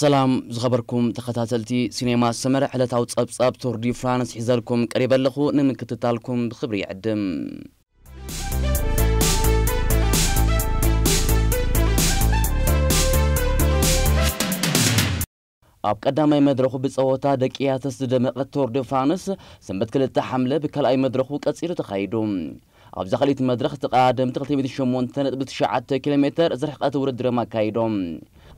ሰላም ዝኸበርኩም ተኸታተልቲ ሲኔማ ሰመረ፣ ዕለታዊ ጸብጻብ ቱር ዲ ፍራንስ ሒዘልኩም ቀሪበ ኣለኹ። ንምክትታልኩም ብኽብሪ ይዕድም። ኣብ ቀዳማይ መድረኹ ብጸወታ ደቂያትስ ዝደመቐት ቱር ዲ ፍራንስ ሰንበት ክልተ ሓምለ ብካልኣይ መድረኹ ቀጺሉ ተኻይዱ። ኣብዛ ካልኣይቲ መድረኽ ተቐዳደምቲ ክልተ ሚእትን ሸሞንተ ነጥቢ ትሽዓተ ኪሎ ሜተር ዝርሕቀት ውድድር እዮም ኣካይዶም።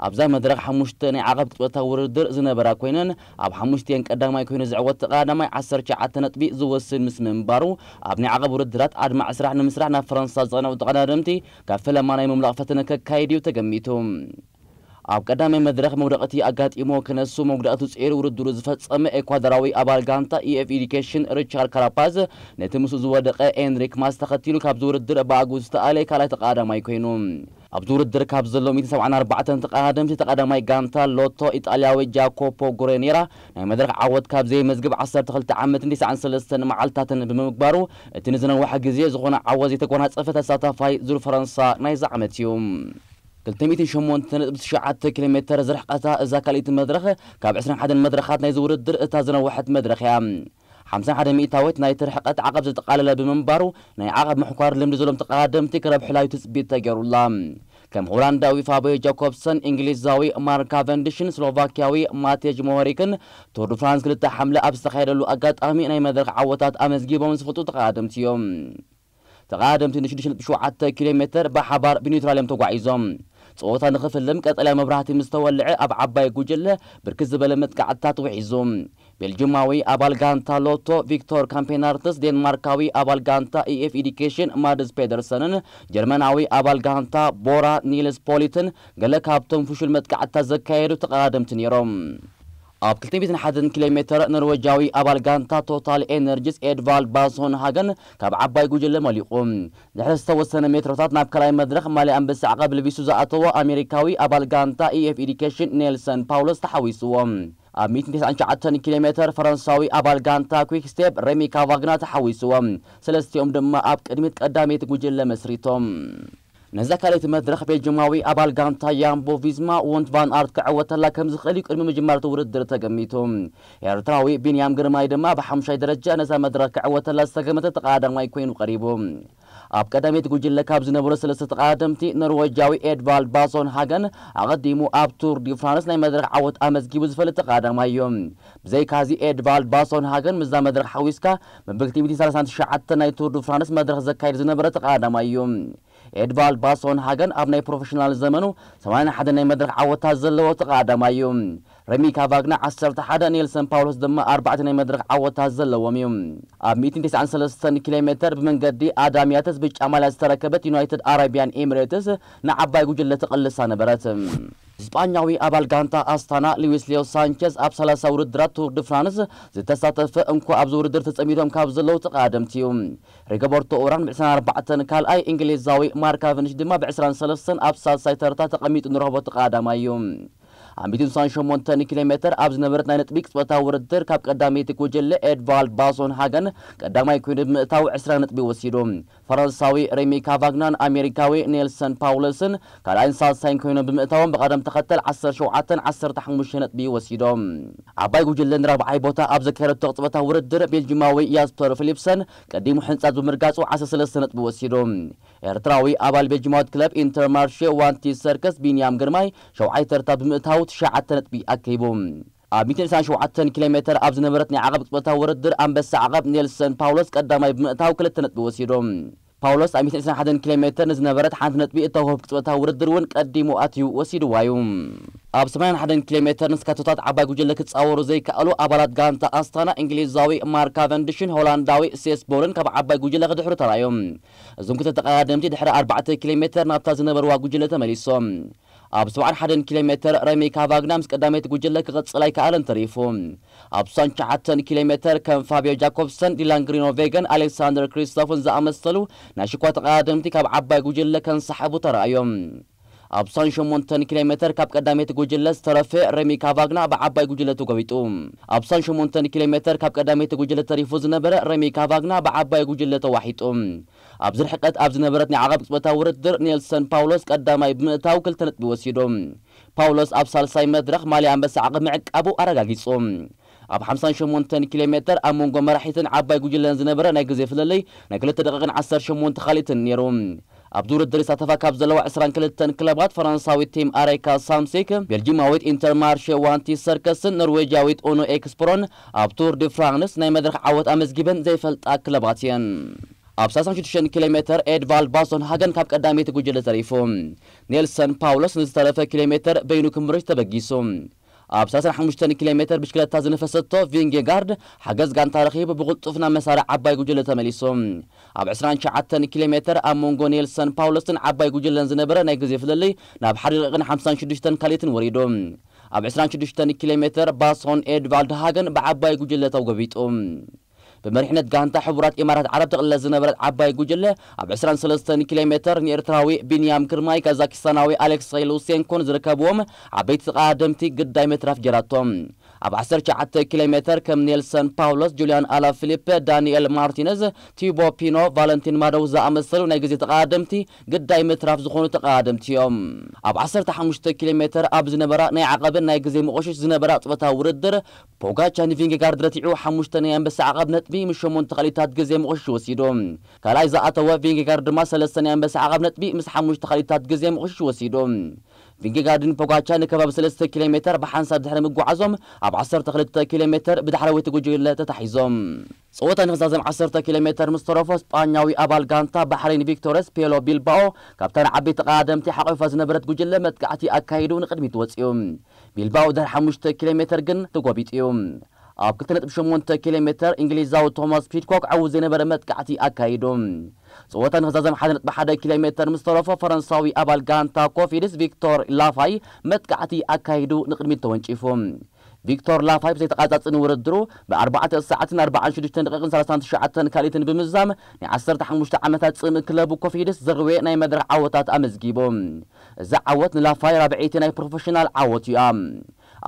ኣብዛ መድረኽ ሓሙሽተ ናይ ዓቐብ ቅጽበታዊ ውድድር ዝነበራ ኮይነን፣ ኣብ ሓሙሽቲኤን ቀዳማይ ኮይኑ ዝዕወት ተቐዳዳማይ ዓሰርተ ትሽዓተ ነጥቢ ዝወስድ ምስ ምንባሩ፣ ኣብ ናይ ዓቐብ ውድድራት ኣድማዒ ስራሕ ንምስራሕ ናብ ፈረንሳ ዝቐነዑ ተቐዳደምቲ ካብ ፈለማ ናይ ምምላቕ ፈተነ ከካይድ እዩ ተገሚቱ። ኣብ ቀዳማይ መድረኽ መውደቕቲ ኣጋጢሞ ክነሱ መጉዳእቱ ጸይሩ ውድድሩ ዝፈጸመ ኤኳዶራዊ ኣባል ጋንታ ኢኤፍ ኤዲኬሽን ሪቻርድ ካራፓዝ ነቲ ምስኡ ዝወደቐ ኤንሪክ ማስ ተኸቲሉ ካብዚ ውድድር ብኣግኡ ዝተኣለ ካልኣይ ተቐዳዳማይ ኮይኑ። ኣብዚ ውድድር ካብ ዘለዉ ሚእትን ሰብዓን ኣርባዕተን ተቐዳደምቲ ተቐዳዳማይ ጋንታ ሎቶ ኢጣልያዊ ጃኮፖ ጎረኔራ ናይ መድረኽ ዓወት ካብ ዘየመዝግብ ዓሰርተ ክልተ ዓመትን ተስዓን ሰለስተን መዓልታትን ብምግባሩ እቲ ንዝነውሐ ግዜ ዝኾነ ዓወት ዘይተጎናጸፈ ተሳታፋይ ዙር ፈረንሳ ናይዚ ዓመት እዩ። ክልተ ሚእትን ሸሞንተ ነጥቢ ትሽዓተ ኪሎ ሜተር ዝርሕቀታ እዛ ካልኣይቲ መድረኽ ካብ ዕስራን ሓደን መድረኻት ናይዚ ውድድር እታ ዝነውሐት መድረኽ እያ። ሓምሳን ሓደ ሚእታዊት ናይቲ ርሕቀት ዓቐብ ዘጠቓለለ ብምንባሩ ናይ ዓቐብ ምሕኳር ልምዲ ዘሎም ተቐዳደምቲ ክረብሕላ እዩ ትጽቢት ተገይሩላ። ከም ሆላንዳዊ ፋብዮ ጃኮብሰን፣ እንግሊዛዊ ማርክ ካቨንዲሽን ስሎቫኪያዊ ማቴጅ ሞሆሪክን ቱር ድ ፍራንስ ክልተ ሓምለ ኣብ ዝተኻየደሉ ኣጋጣሚ ናይ መድረኽ ዓወታት ኣመዝጊቦም ዝፈልጡ ተቐዳደምቲ እዮም። ተቐዳደምቲ ንሽዱሽተ ነጥቢ ሸውዓተ ኪሎ ሜተር ብሓባር ብኒውትራል እዮም ተጓዒዞም። ጸወታ ንኽፍልም ቀጠልያ መብራህቲ ምስ ተወልዐ ኣብ ዓባይ ጉጅለ ብርክት ዝበለ መጥቃዕትታት ውሒዙ። ቤልጅማዊ ኣባል ጋንታ ሎቶ ቪክቶር ካምፔናርትስ፣ ዴንማርካዊ ኣባል ጋንታ ኢኤፍ ኢዲኬሽን ማድስ ፔደርሰንን ጀርመናዊ ኣባል ጋንታ ቦራ ኒልስ ፖሊትን ገለ ካብቶም ፍሹል መጥቃዕትታት ዘካየዱ ተቐዳደምቲ ነይሮም። ኣብ ክልተ ሚእትን ሓደን ኪሎ ሜተር ኖርዌጃዊ ኣባል ጋንታ ቶታል ኤነርጂስ ኤድቫልድ ባሶን ሃገን ካብ ዓባይ ጉጅለ መሊቑ። ድሕሪ ዝተወሰነ ሜትሮታት ናብ ካልኣይ መድረኽ ማልያ ኣንበሳ ዓቐብ ልቢሱ ዝኣተወ ኣሜሪካዊ ኣባል ጋንታ ኢኤፍ ኢዲኬሽን ኔልሰን ፓውሎስ ተሓዊስዎ። ኣብ ሚእትን ተስዓን ትሽዓተን ኪሎ ሜተር ፈረንሳዊ ኣባል ጋንታ ኩክ ስቴፕ ሬሚ ካቫግና ተሓዊስዎ። ሰለስቲኦም ድማ ኣብ ቅድሚት ቀዳመይቲ ጉጅለ መስሪቶም። ነዛ ካልኣይቲ መድረኽ ቤልጅማዊ ኣባል ጋንታ ያምቦ ቪዝማ ወንት ቫን ኣርት ክዕወተላ ከም ዝኽእል እዩ ቅድሚ ምጅማር እቲ ውድድር ተገሚቱ። ኤርትራዊ ቢንያም ግርማይ ድማ ብሓሙሻይ ደረጃ ነዛ መድረኽ ክዕወተላ ዝተገመተ ተቐዳዳማይ ኮይኑ ቀሪቡ። ኣብ ቀዳመይቲ ጉጅለ ካብ ዝነበሩ ሰለስተ ተቐዳደምቲ ኖርዌጃዊ ኤድቫልድ ባሶን ሃገን ኣቐዲሙ ኣብ ቱር ዲ ፍራንስ ናይ መድረኽ ዓወት ኣመዝጊቡ ዝፈልጥ ተቐዳዳማይ እዩ። ብዘይካዚ ኤድቫልድ ባሶን ሃገን ምስዛ መድረኽ ሓዊስካ መበል ክልተ ሚእትን ሰላሳን ትሽዓተን ናይ ቱር ዲ ፍራንስ መድረኽ ዘካይድ ዝነበረ ተቐዳዳማይ እዩ። ኤድቫልድ ባሶን ሃገን ኣብ ናይ ፕሮፌሽናል ዘመኑ ሰማንያን ሓደን ናይ መድረኽ ዓወታት ዘለዎ ተቐዳዳማይ እዩ። ረሚ ካቫግና ዓሰርተ ሓደ፣ ኔልሰን ፓውሎስ ድማ ኣርባዕተ ናይ መድረኽ ዓወታት ዘለዎም እዩ። ኣብ ሚእትን ተስዓን ሰለስተን ኪሎ ሜተር ብመንገዲ ኣዳም ያተስ ብጫ ማልያ ዝተረከበት ዩናይትድ ኣረቢያን ኤሚሬትስ ንዓባይ ጉጅለ ትቕልሳ ነበረት። ስጳኛዊ ኣባል ጋንታ ኣስታና ሉዊስ ሊዮ ሳንቸዝ ኣብ ሰላሳ ውድድራት ቱር ድ ፍራንስ ዝተሳተፈ እንኮ ኣብዚ ውድድር ተጸሚዶም ካብ ዘለዉ ተቐዳደምቲ እዩ። ሪጎበርቶ ኡራን ብዕስራን ኣርባዕተን ካልኣይ፣ እንግሊዛዊ ማርክ ካቨንዲሽ ድማ ብዕስራን ሰለስተን ኣብ ሳልሳይ ተርታ ተቐሚጡ ንረኽቦ ተቐዳዳማይ እዩ። ኣብ ሚእትን ስሳን ሸሞንተን ኪሎ ሜተር ኣብ ዝነበረት ናይ ነጥቢ ቅጽበታዊ ውድድር ካብ ቀዳመይቲ ጉጅለ ኤድቫልድ ባሶን ሃገን ቀዳማይ ኮይኑ ብምእታው ዕስራ ነጥቢ ወሲዱ። ፈረንሳዊ ሬሚ ካቫግናን ኣሜሪካዊ ኔልሰን ፓውለስን ካልኣይን ሳልሳይን ኮይኖም ብምእታዎም ብቐደም ተኸተል ዓሰርተ ሸውዓተን ዓሰርተ ሓሙሽተን ነጥቢ ወሲዶም። ዓባይ ጉጅለ ንራብዓይ ቦታ ኣብ ዘካየደቶ ቅጽበታዊ ውድድር ቤልጂማዊ ያስፐር ፊሊፕሰን ቀዲሙ ሕንጻት ብምርጋጹ ዓሰርተ ሰለስተ ነጥቢ ወሲዱ። ኤርትራዊ ኣባል ቤልጂማዊት ክለብ ኢንተርማርሼ ዋንቲ ሰርከስ ቢንያም ግርማይ ሸውዓይ ተርታ ብምእታው ትሽዓተ ነጥቢ ኣከይቡ። ኣብ ሚእትን ዕስራን ሸውዓተን ኪሎ ሜተር ኣብ ዝነበረት ናይ ዓቐብ ቅጽበታዊ ውድድር ኣንበሳ ዓቐብ ኔልሰን ፓውሎስ ቀዳማይ ብምእታው ክልተ ነጥቢ ወሲዱ። ፓውሎስ ኣብ ሚእትን ዕስራን ሓደን ኪሎ ሜተር ንዝነበረት ሓንቲ ነጥቢ እተውህብ ቅጽበታዊ ውድድር እውን ቀዲሙ ኣትዩ ወሲድዋ እዩ። ኣብ ሰማንያን ሓደን ኪሎ ሜተር ንስካቶታት ዓባይ ጉጅለ ክጻወሩ ዘይከኣሉ ኣባላት ጋንታ ኣስታና እንግሊዛዊ ማርክ ካቨንዲሽን ሆላንዳዊ ሴስ ቦርን ካብ ዓባይ ጉጅለ ክድሕሩ ተራእዮም። እዞም ክልተ ተቐዳደምቲ ድሕሪ ኣርባዕተ ኪሎ ሜተር ናብታ ዝነበርዋ ጉጅለ ተመሊሶም። ኣብ ሰብዓን ሓደን ኪሎ ሜተር ረሚ ካቫግና ምስ ቀዳመይቲ ጉጅለ ክቕጽል ኣይከኣለን ተሪፉ። ኣብ ስሳን ትሽዓተን ኪሎ ሜተር ከም ፋብዮ ጃኮብሰን፣ ዲላን ግሪኖ ቬገን፣ ኣሌክሳንደር ክሪስቶፍን ዝኣመሰሉ ናይ ሽኳ ተቐዳደምቲ ካብ ዓባይ ጉጅለ ከንሳሕቡ ተራእዮም። ኣብ ስሳን ሸሞንተን ኪሎ ሜተር ካብ ቀዳመይቲ ጉጅለ ዝተረፈ ረሚ ካቫግና ብዓባይ ጉጅለ ተጎቢጡ። ኣብ ስሳን ሸሞንተን ኪሎ ሜተር ካብ ቀዳመይቲ ጉጅለ ተሪፉ ዝነበረ ረሚ ካቫግና ብዓባይ ጉጅለ ተዋሒጡ። ኣብዚ ርሕቀት ኣብ ዝነበረት ናይ ዓቐብ ቅጽበታዊ ውድድር ኔልሰን ፓውሎስ ቀዳማይ ብምእታው ክልተ ነጥቢ ወሲዱ። ፓውሎስ ኣብ ሳልሳይ መድረኽ ማልያ ኣንበሳ ዓቐብ ምዕቃቡ ኣረጋጊጹ። ኣብ ሓምሳን ሸሞንተን ኪሎ ሜተር ኣብ መንጎ መራሒትን ዓባይ ጉጅለን ዝነበረ ናይ ግዜ ፍልልይ ናይ ክልተ ደቂቕን ዓሰርተ ሸሞንተ ካልኢትን ነይሩ። ኣብዚ ውድድር ይሳተፋ ካብ ዘለዋ ዕስራን ክልተን ክለባት፣ ፈረንሳዊት ቲም ኣሬካ ሳምሲክ፣ ቤልጂማዊት ኢንተርማርሼ ዋንቲ ሰርከስን ኖርዌጃዊት ኡኖ ኤክስፕሮን ኣብ ቱር ዲ ፍራንስ ናይ መድረኽ ዓወት ኣመዝጊበን ዘይፈልጣ ክለባት እየን። ኣብ ሰላሳን ሽዱሽተን ኪሎ ሜተር ኤድቫልድ ባሶን ሃገን ካብ ቀዳመይቲ ጉጅለ ተሪፉ። ኔልሰን ፓውሎስ ንዝተረፈ ኪሎ ሜተር በይኑ ክምርሽ ተበጊሱ። ኣብ ሰላሳን ሓሙሽተን ኪሎ ሜተር ብሽክለታ ዝነፈሰቶ ቪንጌጋርድ ሓገዝ ጋንታ ረኺቡ ብቕልጡፍ ናብ መሳርዕ ዓባይ ጉጅለ ተመሊሱ። ኣብ ዕስራን ትሽዓተን ኪሎ ሜተር ኣብ መንጎ ኔልሰን ፓውሎስን ዓባይ ጉጅለን ዝነበረ ናይ ግዜ ፍልልይ ናብ ሓደ ደቂቕን ሓምሳን ሽዱሽተን ካልኢትን ወሪዱ። ኣብ ዕስራን ሽዱሽተን ኪሎ ሜተር ባሶን ኤድቫልድ ሃገን ብዓባይ ጉጅለ ተጎቢጡ። ብመሪሕነት ጋንታ ሕቡራት ኢማራት ዓረብ ተቕለ ዝነበረት ዓባይ ጉጅለ ኣብ ዕስራን ሰለስተን ኪሎ ሜተር ንኤርትራዊ ቢንያም ግርማይ፣ ካዛኪስታናዊ ኣሌክሳይ ሉሴንኮን ዝርከብዎም ዓበይቲ ተቐዳደምቲ ግዳይ ምትራፍ ጀራቶም። ኣብ ዓሰርተ ትሽዓተ ኪሎ ሜተር ከም ኔልሰን ፓውሎስ፣ ጁልያን ኣላ ፊሊፕ፣ ዳንኤል ማርቲነዝ፣ ቲቦ ፒኖ፣ ቫለንቲን ማደው ዝኣመሰሉ ናይ ግዜ ተቐዳደምቲ ግዳይ ምትራፍ ዝኾኑ ተቐዳደምቲ እዮም። ኣብ ዓሰርተ ሓሙሽተ ኪሎ ሜተር ኣብ ዝነበራ ናይ ዓቐብን ናይ ግዜ መቆሽሽ ዝነበራ ጾታ ውድድር ፖጋቻ ንቪንጌጋርድ ረቲዑ ሓሙሽተ ናይ ኣንበሳ ዓቐብ ነጥቢ ምስ ሸሞንተ ካልኢታት ግዜ መቑሽሽ ወሲዱ። ካልኣይ ዝኣተወ ቪንጌጋርድ ድማ ሰለስተ ናይ ኣንበሳ ዓቐብ ነጥቢ ምስ ሓሙሽተ ካልኢታት ግዜ መቑሽሽ ወሲዱ። ቪንጌጋርድን ፖጋቻ ንከባቢ ሰለስተ ኪሎ ሜተር ብሓንሳብ ድሕሪ ምጓዓዞም ኣብ ዓሰርተ ክልተ ኪሎ ሜተር ብዳሕረወይቲ ጉጅለ ተታሒዞም። ጸወታ ንኽዛዘም ዓሰርተ ኪሎ ሜተር ምስ ተረፎ ስጳኛዊ ኣባል ጋንታ ባሕሬን ቪክቶረስ ፔሎ ቢልባኦ ካብታ ንዓበይቲ ተቐዳደምቲ ሓቒፋ ዝነበረት ጉጅለ መጥቃዕቲ ኣካይዱ ንቕድሚት ወጺኡ። ቢልባኦ ድሕሪ ሓሙሽተ ኪሎ ሜተር ግን ተጎቢጡ እዩ። ኣብ ክልተ ነጥቢ ሸሞንተ ኪሎ ሜተር እንግሊዛዊ ቶማስ ፒድኮክ ዕዉት ዘይነበረ መጥቃዕቲ ኣካይዱ። ጸወታ ንኽዛዘም ሓደ ነጥቢ ሓደ ኪሎ ሜተር ምስ ተረፎ ፈረንሳዊ ኣባል ጋንታ ኮፊድስ ቪክቶር ላፋይ መጥቃዕቲ ኣካይዱ ንቕድሚት ተወንጪፉ። ቪክቶር ላፋይ ብዘይተቓጻጽ ንውድድሩ ብኣርባዕተ ሰዓትን ኣርባዓን ሽዱሽተን ደቂቕን ሰላሳን ትሽዓተን ካልኢትን ብምዝዛም ናይ ዓሰርተ ሓሙሽተ ዓመታት ጽምእ ክለቡ ኮፊድስ ዘርዌ ናይ መድረኽ ዓወታት ኣመዝጊቡ። እዚ ዓወት ንላፋይ ራብዐይቲ ናይ ፕሮፌሽናል ዓወት እዩ።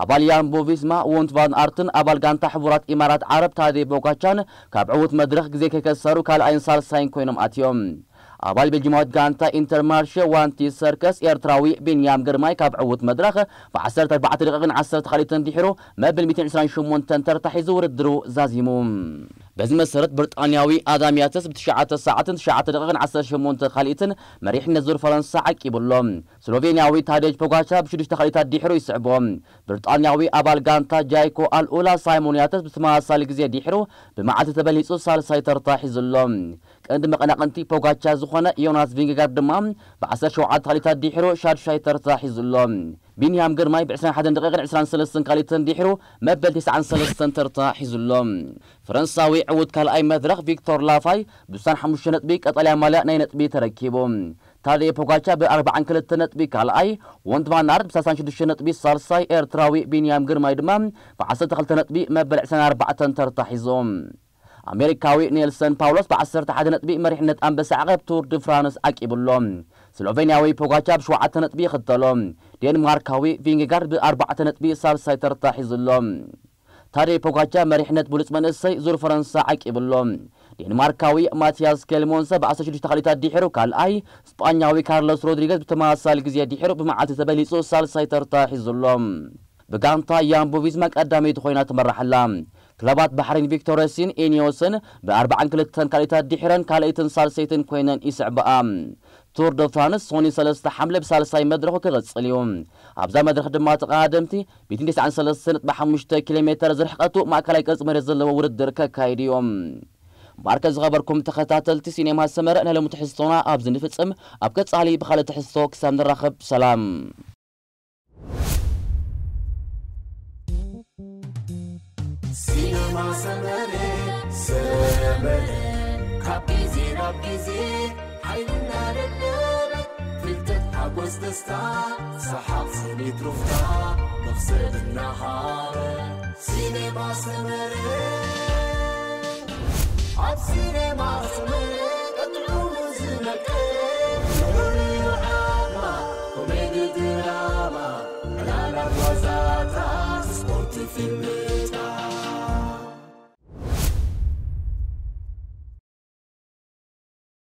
ኣባል ያምቦ ቪስማ፣ ዎንት ቫን ኣርትን ኣባል ጋንታ ሕቡራት ኢማራት ዓረብ ታዴ ቦጋቻን ካብ ዕዉት መድረኽ ግዜ ከይከሰሩ ካልኣይን ሳልሳይን ኮይኖም ኣትዮም። ኣባል ቤልጂማዊት ጋንታ ኢንተርማርሼ ዋንቲ ሰርከስ ኤርትራዊ ቢንያም ግርማይ ካብ ዕዉት መድረኽ ብ ዓሰርተ ኣርባዕተ ደቂቕን ዓሰርተ ካልኢትን ድሒሩ መብል ሚእትን ዕስራን ሸሞንተን ተርታ ሒዙ ውድድሩ ዛዚሙ። በዚ መሰረት ብሪጣንያዊ ኣዳም ያተስ ብ ትሽዓተ ሰዓትን ትሽዓተ ደቂቕን ዓሰርተ ሸሞንተ ካልኢትን መሪሕነት ዙር ፈረንሳ ዓቂቡ ኣሎ። ስሎቬንያዊ ታዴጅ ፖጋቻ ብሽዱሽተ ካልኢታት ድሒሩ ይስዕቦ። ብሪጣንያዊ ኣባል ጋንታ ጃይኮ ኣልኡላ ሳይሞን ያተስ ብተመሳሳሊ ግዜ ድሒሩ ብመዓልቲ ተበሊጹ ሳልሳይ ተርታ ሒዙ ኣሎ። ቀንዲ መቐናቕንቲ ፖጋቻ ዝኾነ ዮናስ ቪንጌጋርድ ድማ ብ ዓሰርተ ሸውዓተ ካልኢታት ድሒሩ ሻድሻይ ተርታ ሒዙ ኣሎ። ቢንያም ግርማይ ብ ዕስራን ሓደን ደቂቕን ዕስራን ሰለስተን ካልኢትን ድሒሩ መበል ተስዓን ሰለስተን ተርታ ሒዙ ኣሎ። ፈረንሳዊ ዕዉት ካልኣይ መድረኽ ቪክቶር ላፋይ ብ ስሳን ሓሙሽተ ነጥቢ ቀጠልያ ማልያ ናይ ነጥቢ ተረኪቡ። ታዴ ፖጋቻ ብ ኣርባዓን ክልተ ነጥቢ ካልኣይ፣ ወንት ቫን ኣርት ብ ሰላሳን ሽዱሽተ ነጥቢ ሳልሳይ፣ ኤርትራዊ ቢንያም ግርማይ ድማ ብ ዓሰርተ ክልተ ነጥቢ መበል ዕስራን ኣርባዕተን ተርታ ሒዞም። ኣሜሪካዊ ኔልሰን ፓውሎስ ብ ዓሰርተ ሓደ ነጥቢ መሪሕነት ኣንበሳ ዓቐብ ቱር ድ ፍራንስ ዓቂቡ ኣሎ። ስሎቬንያዊ ፖጋቻ ብ ሸውዓተ ነጥቢ ይኽተሎ። ዴንማርካዊ ቪንጌጋርድ ብ ኣርባዕተ ነጥቢ ሳልሳይ ተርታ ሒዙ ኣሎ። ታዴ ፖጋቻ መሪሕነት ብሉጽ መንእሰይ ዙር ፈረንሳ ዓቂቡ ኣሎ። ዴንማርካዊ ማቲያስ ኬልሞንሰ ብ ዓሰርተ ሽዱሽተ ካልኢታት ድሒሩ ካልኣይ፣ ስጳኛዊ ካርሎስ ሮድሪገዝ ብተመሳሳሊ ግዜ ድሒሩ ብመዓልቲ ተበሊጹ ሳልሳይ ተርታ ሒዙ ኣሎ። ብጋንታ ያምቦ ቪስማ ቀዳመይቲ ኮይና ትመራሕ ኣላ። ክለባት ባሕሬን ቪክቶረሲን ኢኒዮስን ብኣርባዓን ክልተን ካልኢታት ድሒረን ካልኣይትን ሳልሰይትን ኮይነን ይስዕብኣ። ቱር ዶ ፍራንስ ሶኒ ሰለስተ ሓምለ ብሳልሳይ መድረኹ ክቕጽል እዩ። ኣብዛ መድረኽ ድማ ተቐዳደምቲ ሚእትን ተስዓን ሰለስተን ነጥቢ ሓሙሽተ ኪሎ ሜተር ዝርሕቀቱ ማእከላይ ቅርጺ መሬት ዘለዎ ውድድር ከካይዱ እዮም። እምበኣርከ ዝኸበርኩም ተኸታተልቲ ሲኔማ ሰመረ፣ ናይ ሎሚ ትሕዝቶና ኣብዚ ንፍጽም። ኣብ ቀጻሊ ብኻልእ ትሕዝቶ ክሳብ ንራኸብ ሰላም። ሲኔማ ሰመረ ሰመረ ካብ ግዜ ናብ ግዜ ሓይልና ደለበ ፍልጠት ሓጎስ ደስታ ሰሓቕ ስኒት ሩፍታ መኽሰብ እናሃበ ሲኔማ ሰመረ ኣብ ሲኔማ ሰመረ ቀጥዑ ዝመቀረ ፍሉይ ዓማ ኮሜዲ ድራማ ዕላላት ዋዛታት ስፖርት ፊልም